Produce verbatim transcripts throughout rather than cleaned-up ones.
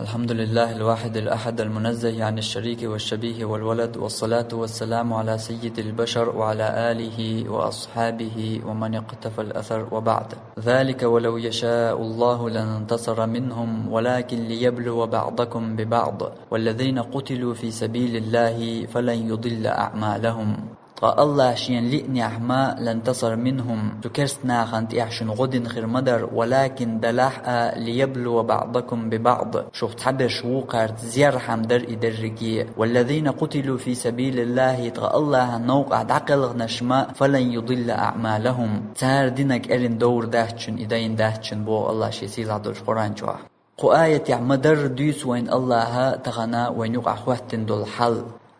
الحمد لله الواحد الأحد المنزه عن الشريك والشبيه والولد، والصلاة والسلام على سيد البشر وعلى آله وأصحابه ومن اقتفى الأثر، وبعد. ذلك ولو يشاء الله لانتصر منهم ولكن ليبلو بعضكم ببعض، والذين قتلوا في سبيل الله فلن يضل أعمالهم. Ткъа АллахӀа Шена лиънехь ма, لانتصر منهم, цу керста нахана тӀехь шуна гӀо дина хир ма дара, ولكن, делахь а, ليبلو بعضكم ببعض, шух цхьаберш вукхарца зерхьама дара и дерриге. والذين قتلوا في سبيل الله, ткъа АллахӀан новкъахь дӀакхелхинарш ма, فلن يضل أعمالهم, цара динарг эрна довр дац шуна, и дайна дац шуна, боху АллахӀа Шен сийлахь долчу Къуръан чохь. Кху аятехь ма-дарра дуьйцу вайна АллахӀа тахана вайна юкъахь хӀоьттина долу хьал.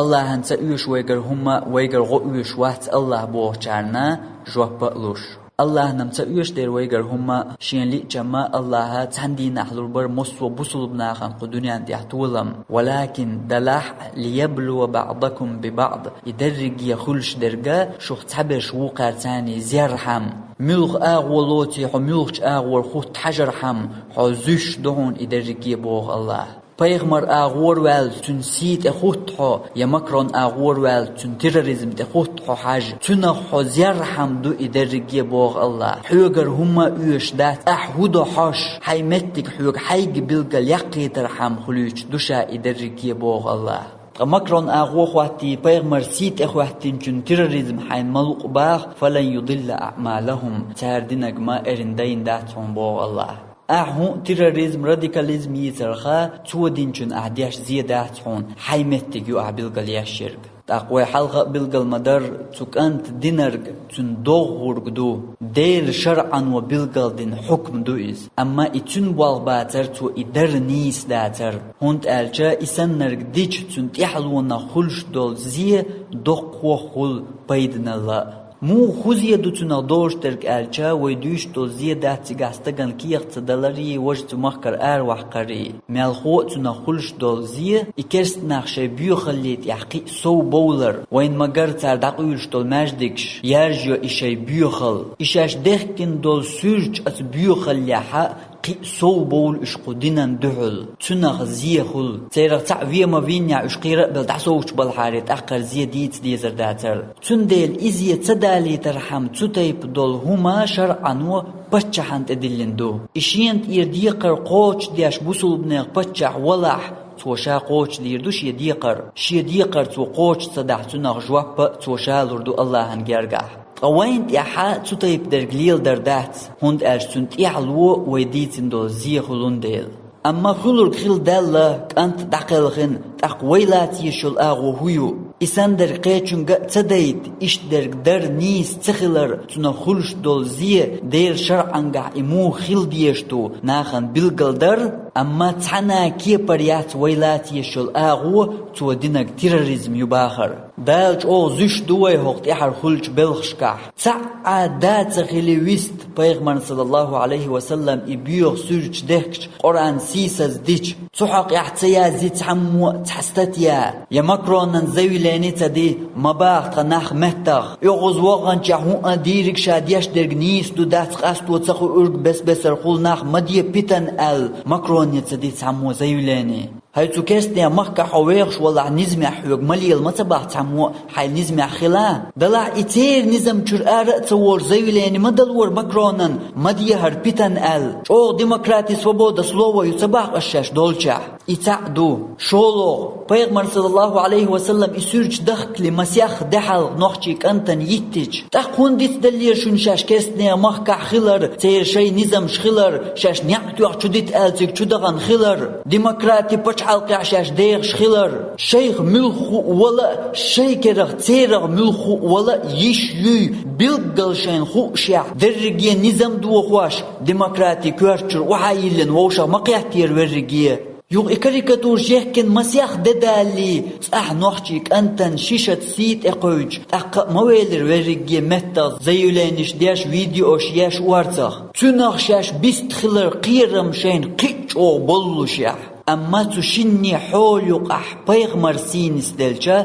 АллахӀана ца оьшу вайгара хӀумма, вайгара гӀо оьшуш вац АллахӀа бохучарна жоп а луш. АллахӀана-м ца оьшу дера вайгара хӀумма, Шена лиъча-м АллахӀа цхьана дийнахь лур бара массо а бусулба нахана кху дуьнен тӀехь толам. ولكن, делахь а, ليبلو بعضكم ببعض, и дерриге хуьлуш дерг шух цхьаберш вукхарца зерхьама. Муьлха агӀо лоций хьо, муьлхачу агӀор хӀутту хьажархьама, хьо зуьйш ду хьуна и дерриге, боху АллахӀа. Пайхамар агӀор ваьлла, цуьнан сий тӀе хӀутту хьо, я Макрон агӀор ваьлла, цуьнан терроризм тӀе хӀутту хьо, хьажа, цунах хьо зерхьама ду и дерриге, боху АллахӀа. Хьоьгара хӀумма а оьшуш дац, ахь хӀун до хьожуш, хьайн меттиг хьоьга хьайга билггал яккхийтархьама хуьлуьйтуш ду ша и дерриге, боху АллахӀа. Ткъа Макрон агӀо хӀоттий, пайхамар сий тӀе хӀоьттинчун терроризм хьайна ма луъу баха, فلن يضل أعمالهم, цара динарг ма эрна дайна дац хьуна, боху АллахӀа. Ахь хӀун а терроризм, радикализм йийцарха, цо динчун ахь деш зе дац хьуна, хьайн меттиг ю ахь билггал еш ерг. ТӀаккха вай хьалха а билгал ма-дарра, цу кӀанта динарг цуьнан доггӀург ду, Делан шарӀано билгал дина хьукм ду иза. Амма и цуьнан болх бацара, цо и дара нийса дацара, хӀунда аьлча и саннарг дича цуьнан тӀаьхьалонах хуьлуш долу зе доккхох хуьлу, пайданал а. Муха хӀун зе ду цунах долуш дерг аьлча, вай дуьйцуш долу зе дац цигахь стагана кехат ца даларий, важа цу махкара араваккхарий. Мелхо а цунах хуьлуш долу зе, и керста нах шайн боьхалле тӀехь кхин а сов бовлар, вайна ма-гарра цара дӀакъуьйлуш долу маьждигаш, яржайо и шайн боьхалла. И шаьш дехкина долу суьрташ оцу боьхаллехь а кхин а сов бовлу уьш кху динан дуьхьал. Цунах зе хуьлу. Церах цхьаъ вен ма винехь, уьш кхера а белла дӀасовчу балхьаре, тӀаккхара зе дийца дезар дацара. Цундела и зе ца далийтархьама, цу тайпа долу хӀума шарӀано паччахьна тӀедиллина ду. И шена тӀера декхар кхочушдеш бусулбанех паччахь валахь, цо ша кхочушдийр ду шен декхар. Шен декхар цо кхочуш ца дахь, цунах жоп а цо ша лур ду АллахӀан гергахь. Ткъа вайна тӀехь цу тайпа дерг леладар дац, хӀунда аьлча цуьнан тӀаьхьало вай дийцина долу зе хуьлун дела. Амма хуьлург хилла даьлла, кӀант дӀакхелхина, тӀаккха вай лаца езаш йолу агӀо хӀун ю? И санна дерг кхечуьнга а ца дайта, иштта дерг дар нийса ца хилар, цунах хуьлуш долу зе, Делан шарӀангахь и муха хила дезаш ду, нахана билггал дар, амма цхьана а кепара яц вай лаца езаш йолу агӀо, цо динарг терроризм ю бахар. Дала чӀогӀа зуьйш ду вай хӀокху тӀаьхьара хуьлучу белхашкахь. Цхьа а да ца хили вист, пайхамарна, саллаллаху Ӏалайхи ва саллам, и боьха суьрташ дехкича, Къуръан сийсаз дича, цу хьокъехь ца язйи цхьаммо а цхьа статья, я Макронан заявлени ца ди, ма баха тхан нах меттах. ОьгӀаз ваханчохь хӀуъа дийриг ша деш дерг нийса ду, дац къасто ца хуург бес-бесархула нах ма де питан аьлла, Макроне ца ди цхьаммо заявлени. ХӀай цу керстанийн махкахь хьо вехаш валахь, низамехь хьоьга ма лела ма ца баха цхьаммо а, хьайн низамехь хила. Далахь и церан низам чуьра ара а ца волуш заявлени ма далора Макронан, ма дехьара питан аьлла. ЧӀогӀа демократи, свобода слова ю ца баха аш шаьш долчехь. И цхьаъ ду. ШолгӀа, пайхамар, саллаллаху Ӏалайхи ва саллам, и суьрташ дахкале масех де хьалха нохчийн кӀантана йиттича, тӀаккха хӀунда дицделлера шуна шаьш керстанийн махкахь хилар, церан шайн низамаш хилар, шаьш неӀ тоьхна чу дита аьлла цига чу дахана хилар, демократи пачхьалкхехь шаьш дехаш хилар? Шайх муьлхха хӀуъа вала а, шайн керах церах муьлхха хӀуъа вала а йиш юй, билггал шайна хуушехь, дерриге низам дохош, демократи коьрта чуьра охьайиллина вовшах ма кхеттера верриге. Юха и карикатураш яхкина масех де далале, цӀахь нохчийн кӀантана ши шаца сий тӀекхевдича, тӀаккха а ма велира верриге меттах заявлениш деш, видеош еш орцах. Цунах шаьш бист хилар кхерам шайна кхин а чӀогӀа боллушехь. Амма цу шинне хьола юкъахь пайхамар сий нисделча,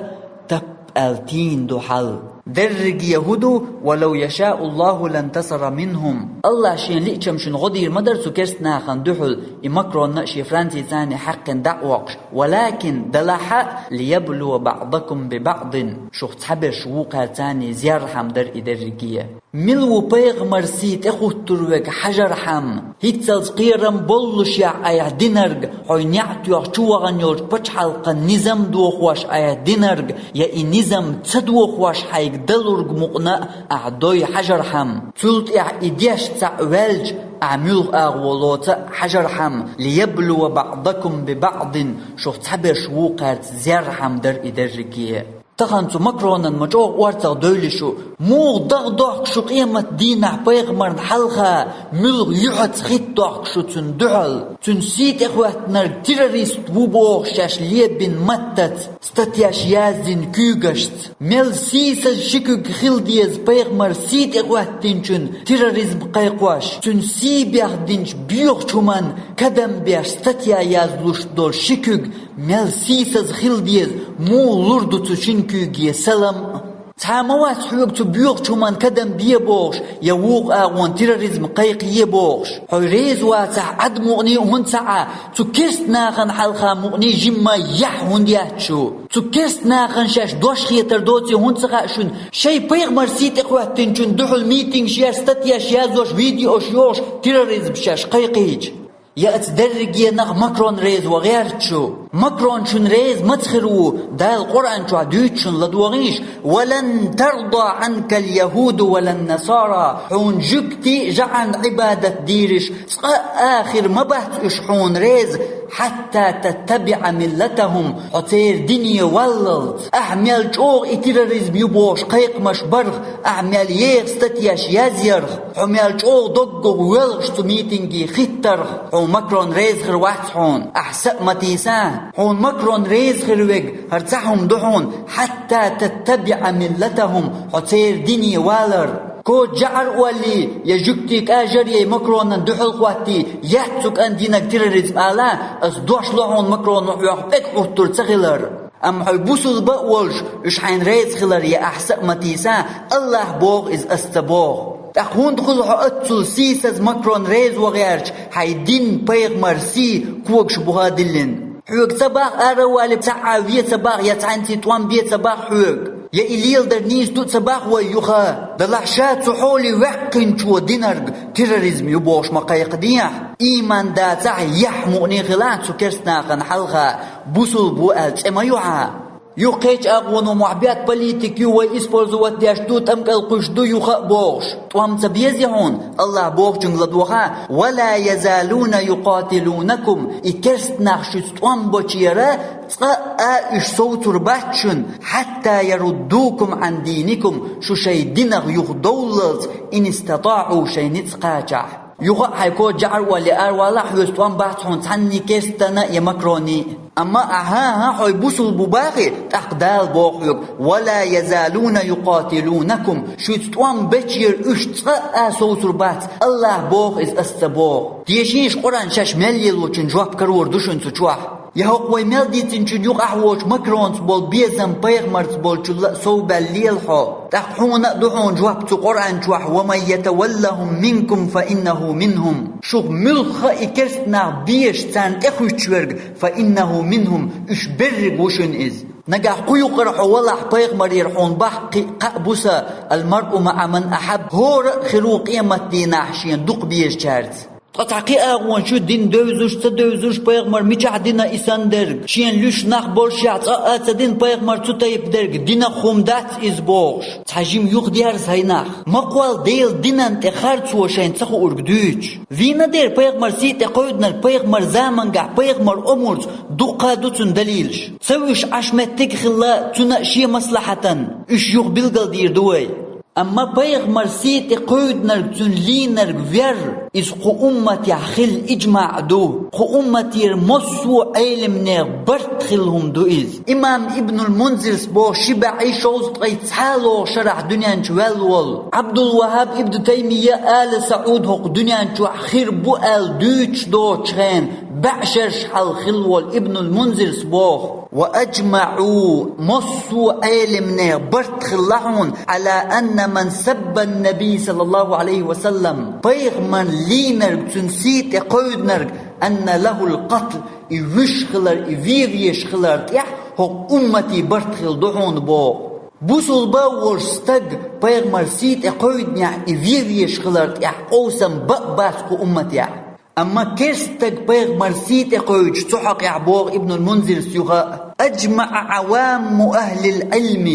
тап аьлла тийна ду хьал. Дерриге хӀу ду, ولو يشاء الله لانتصر منهم. АллахӀа шен лиъчам шуна гӀо дийр ма дара цу керста нахана духьал, и Макронна а шен Францицани хьаькхина дӀа а воккхуш. ولكن, делахь а, ليبلو بعضكم ببعض. Шух цхьаберш вукхарцани зерхьама дара и дерриге. Мила ву пайхамара сий тӀехуттур верг хьажархьама? ХӀинццалц кхерам боллушехь айхьа динарг, хьо неӀ тоьхна чу вахана йолчу пачхьалкхан низам дохош айхьа динарг, я и низам ца дохош хьайга далург мукъана а ахьа дой хьажархьама? Цул тӀаьхьа и деш цхьаъ ваьлча, ахьа муьлха агӀо лоцу а хьажархьама? ليبلو بعضكم ببعض, шух цхьаберш вукхарца зерхьама дара и дерриге. Тахана цу Макронан ма чӀогӀа орцах девлла шу. Муха дагадохку шу къематдийнахь пайхамарна хьалха муьлха юьхьаца хӀиттадохку шу цунна дуьхьал? Цуьнан сий тӀехӀоьттинарг террорист ву бохуш шаьш лебина маттаца, статьяш яздина куьйгашца. Мел сийсаза ши куьг хила деза пайхамара сий тӀехӀоьттинчун терроризм кхайкхош, цуьнан сий бехдинчу боьхачу хӀуманна кадам беш статья яздеш долу ши куьг мел сийсаза хила деза, муха лур ду цу шина куьйге салам а? Цхьа а ма вац хьоьга цу боьхачу хӀуманна кадам бе бохуш, я вукху агӀонна терроризм кхайкхае бохуш. Хьо реза вацахь, Ӏад мукъане а хӀунда ца Ӏа, цу керста нахана хьалха мукъане а жимма яхь хӀунда яц шу? Цу керста нахана шаьш дош хетар доций хӀунда ца хаьа шуна? Шайн пайхамара сий тӀехӀоьттинчун дуьхьал митингаш еш, статьяш яздеш, видеош йохуш, терроризм шаьш кхайкхийча. Я оцу дерригенах Макрон реза ван гӀерташ шу? Макрон шуна реза маца хир ву, Дала Къуръан чохь дуьйцу шуна, ладогӀийша: «ولن ترضى عنك اليهود ولا النصارى». Хьуна жуьгтий а, жаӀан Ӏибадат дийраш, цкъа а хир ма бац уьш хьуна реза, «حتى تتبع ملتهم», хьо церан дине валлалц. Ахьа мел чӀогӀа и терроризм ю бохуш кхайкхамаш барх, ахьа мел еха статьяш язъярх, хьо мел чӀогӀа доггах воьлхуш цу митинге хӀиттарх, хьуна Макрон реза хир вац хьуна. Ахьа са а ма тийса, хьуна Макрон реза хир верг, хӀара цхьа хӀума ду хьуна: «حتى تتبع ملتهم», хьо церан дине валар. Коча жаӀар олий, я жуьгтий кӀажар яй Макронан дуьхьал хӀоттий, яц цу кӀант динарг терроризм ала, ас дош ло хьуна Макроно хьох пӀелг Ӏуттур ца хилар. Амма хьо бусулба а волуш, уьш хьайна реза хилар я ахьа са а ма тийса, АллахӀа боху иза, ас ца боху. ТӀаккха хӀунда хуьлу хьо оццул сийсаза Макрон реза ван гӀерташ, хьайн дин, пайхамар, сий когаш буха а диллина? Хьоьга ца боху ара а валий, цхьа а ве ца боху, я цхьаьнций тӀом бе ца боху хьоьга, я и леладар нийса ду ца боху вай юха? Делахь ша цу хьоле ваьккхинчо динарг терроризм ю бохуш ма кхайкхадехьа. Ийман дацахь, яхь мукъане а хилахь цу керста нахана хьалха, бусулба ву аьлла цӀе ма ю хьан. Юха кхечу агӀоно мохь бетта политик ю, вай использовать деш ду, тӀамкӀал кхуьйсуш ду юха а бохуш. ТӀом ца безий хьуна? АллахӀа бохучуьнга ладогӀа: «ولا يزالون يقاتلونكم», и керста нах шуьца тӀом бечера цкъа а уьш совцур бац шуна, «حتى يردوكم عن دينكم», шу шайн динах юхадовллалц, «إن استطاعوا», шайн ницкъ кхачахь. Юха а хьайн коча жаӀар олий аравалахь, хьоьца тӀом бац хьуна цхьанний керстана я Макроний. Амма ахьа, ахьа, хьо бусулба ву бохий, тӀаккха Дала боху хьоьга: «ولا يزالون يقاتلونكم», шуьца тӀом бечера уьш цкъа а совцур бац, АллахӀа боху иза, ас ца боху. Тешийша, Къуръан шаьш мел лелочун жоп карор ду шуна цу чохь. Я хӀокху вай мел дийцинчун юкъахь воцучу Макронца болу безам пайхамарца болчул а совбаьлла лела хьо. ТӀаккха хьуна а ду хьуна жоп цу Къуръан чохь: «ومن يتولهم منكم فإنه منهم». Шух муьлхха а и керста нах безаш, царна тӀехуьттуш верг, «فإنه منهم», уьш берриг ву шуна иза. Нагахь кху юкъара хьо валахь, пайхамарера хьуна бахка кхин а кхаъ буса: «المرء مع من أحب», хӀора а хир ву къематдийнахь шена дукха безачаьрца. Ткъа цхьа кхин агӀонаш ю, дин девзаш, ца девзаш, пайхамар мичахь дина и санна дерг, шена луьш нах болушехь, цкъа а ца дина пайхамар цу тайпа дерг, динах хӀума дац иза бохуш. Цхьа жима юхадерза хьайнах. Ма кхолла Делан динан тӀе харцо шайна ца хуург дуьйцуш. Вийна дера пайхамар сий тӀе кхевдинарг, пайхамар замангахь, пайхамар омурца дуккха а ду цунна далилаш. Ца вуьш Ӏаш меттиг а хилла, цунна а шен маслахьатан уьш юха билгалдийр ду вай. Амма пайхамар сий тӀе кхевдинарг, цуьнан лийнарг вер, иза кху умматехь хилла иджмаъ ду. Кху умматера массо а Ӏелимнех барт хилла хӀума ду иза. Имам Ибнул Мунзирс боху ши бӀе шовзткъе цхьалогӀу шарахь дуьнен чу ваьлла волу, Ӏабдул-ВахӀаб, Ибн Таймия, Али СаӀуд хӀокху дуьнен чохь хир бу аьлла дуьйцуш доцучу хенан бӀешераш хьалха хилла волу Ибнул Мунзирс боху: «وأجمعوا», массо а Ӏеламнех барт хилла хьуна, «على أن من سب النبي صلى الله عليه وسلم», пайхамарна лийнарг, цуьнан сий тӀе кхевдинарг, «أن له القتل», и вуьш хилар, и вен везаш хилар тӀехь хӀокху умматан барт хилла ду хьуна боху. Бусулба волуш стаг пайхамаран сий тӀе кхевдинехь, и вен везаш хилар тӀехь къовсам бан а бац кху умматехь. Амма керста стаг пайхамаран сий тӀе кхевдича, цу хьокъехь боху Ибнул Мунзирс юха: «أجمع عوام أهل العلم»,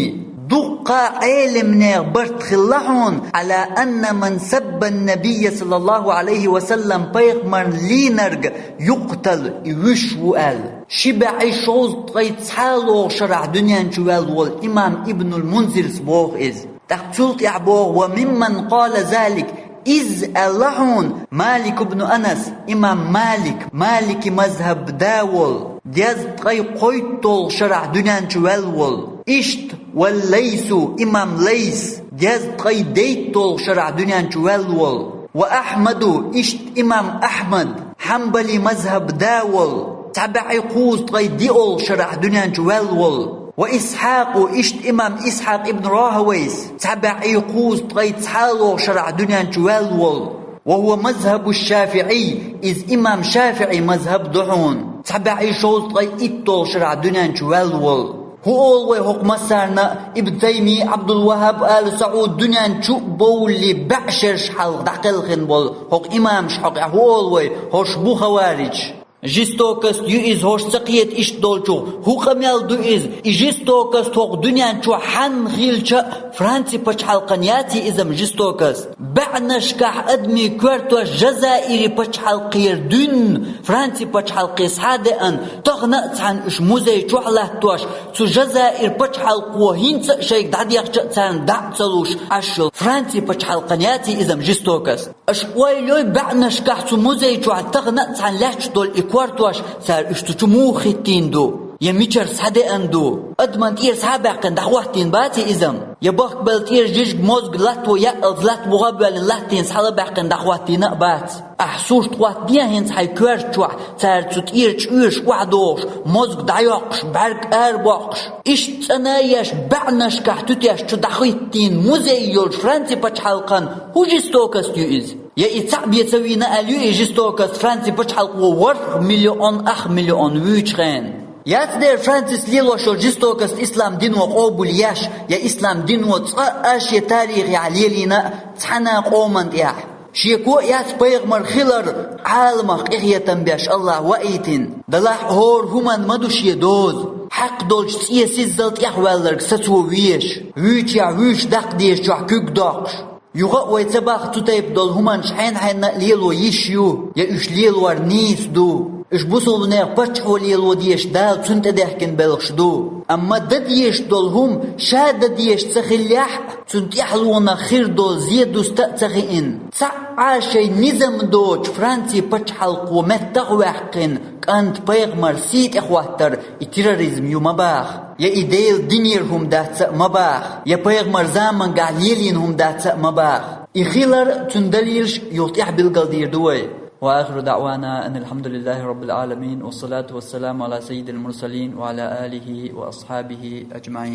дуккха Ӏеламнех барт хилла хьуна, «على أن من سب النبي صلى الله عليه وسلم», пайхамарна лийнарг, «يقتل», и вуьш ву аьлла. Ши бӀе шовзткъе цхьалогӀу шарахь дуьнен чу ваьлла волу имам Ибнул Мунзирс боху иза. ТӀаккха цул тӀаьхьа боху: «وممن قال ذلك», иза аьлла хьуна Малик ибн Анас, имам Малик, Малики мазхаб да волу, дезткъе кхойтталгӀу шарахь дуьнен чу ваьлла волу. Иштта, «والليث», имам Лайс, дезткъе дейтталгӀу шарахь дуьнен чу ваьлла волу. «وأحمد», иштта имам Ахьмад, хьанбали мазхаб да волу, цхьа бӀе кхузткъе диъалгӀу шарахь дуьнен чу ваьлла волу. «وإسحاق», иштта имам Исхьакъ ибн Рахавайс, цхьа бӀе кхузткъе цхьалогӀу шарахь дуьнен чу ваьлла волу. «وهو مذهب الشافعي», иза имам ШафиӀи мазхаб ду хьуна, цхьа бӀе шовзткъе итталгӀу шарахь дуьнен чу ваьлла волу. ХӀун олу вай хӀокху массарна а? Ибн Тайми, Ӏабдул-ВахӀаб ала Саъуд дуьнен чу а бовллий бӀешераш хьалха дӀакхелхина болу хӀокху имамаш хьокъехь хӀун олу вай? ХӀорш бу хаваридж. Жестокость ю иза, хӀорш ца кхета иштта долчух. ХӀун къамел ду иза? И жестокость хӀокху дуьнен чохь хьанна хилча а, Франци пачхьалкхана яций иза-м жестокость? БӀаьннашкахь адамийн коьртош Жазаири пачхьалкхера дуьйна Франци пачхьалкхе схьа а деана, тахана а цхьаьна уьш музей чохь а латтош, цу Жазаир пачхьалкхо хӀинца а шайга дӀадехча а царна дӀа а ца луш Ӏаш йолу Франци пачхьалкхана яций иза-м жестокость? Аша ойла йой, бӀаьннашкахь цу музей чохь тахана а цхьаьна лаьтташ долу и коьртош, цара уьш цу чу муха хӀиттийна ду? Я мичара схьадеана ду? Адаман тӀера схьа а баьккхина дӀахӀоттийна баций иза-м? Я бахкабелла тӀера жижиг мозга латто яаллалц латта бухахь а боьллина латтийна схьа а баьккхина дӀахӀоттийна а бац? Ахь сурт хӀоттаде хӀинца хьайн коьрта чохь, цара цу тӀера чӀоьш охьадохуш, мозга дӀайоккхуш, бӀаьрг арабоккхуш. Иштта цӀана а еш, бӀаьннашкахь туьтеш чу дӀахӀиттийна музей йолчу Франци пачхьалкхана хӀун жестокость ю иза? Я и цхьаъ бен ца вийна аьлла ю и жестокость Франци пачхьалкхо ворхӀ миллион, ах миллион вуьйчу хенахь? Яц дера Францис лелош йолу жестокость ислам дино къобалъеш, я ислам дино цкъа а шен тарихехь лелийна а цхьана а къоман тӀехь? Шеко а яц пайхамар хилар Ӏаламах къинхетам беш АллахӀа ваийтина. Делахь а хӀора хӀуманна ма ду шен доза. Хьакха долчу цӀен сиззал тӀехваьлларг сацо везаш, вуьйчехь вуьйш даккха дезачохь куьг доккхуш. Юха а вай ца боху цу тайпа долу хӀуманаш хьенан-хьенан а лело йиш ю, я уьш лелор нийса ду. Уьш бусулбанех паччахьо лело дезаш Дала цунна тӀедехкина белхаш ду. Амма дан дезаш долу хӀума ша дан дезаш ца хиллехь а, цунна тӀаьхьалонах хир долу зен дуста а ца хиъна, цхьаъ а шайн низам доцучу Франци пачхьалкхо меттах а ваьккхина, кӀант пайхамар сий тӀе хӀоттар и терроризм ю ма баха, я и Делан динера хӀума дац а ма баха, я пайхамар замангахь лелийна хӀума дац а ма баха. И хилар, цуьнан далилаш юха тӀехь билгалдийр ду вай. وآخر دعوانا أن الحمد لله رب العالمين، والصلاة والسلام على سيد المرسلين وعلى آله وأصحابه أجمعين.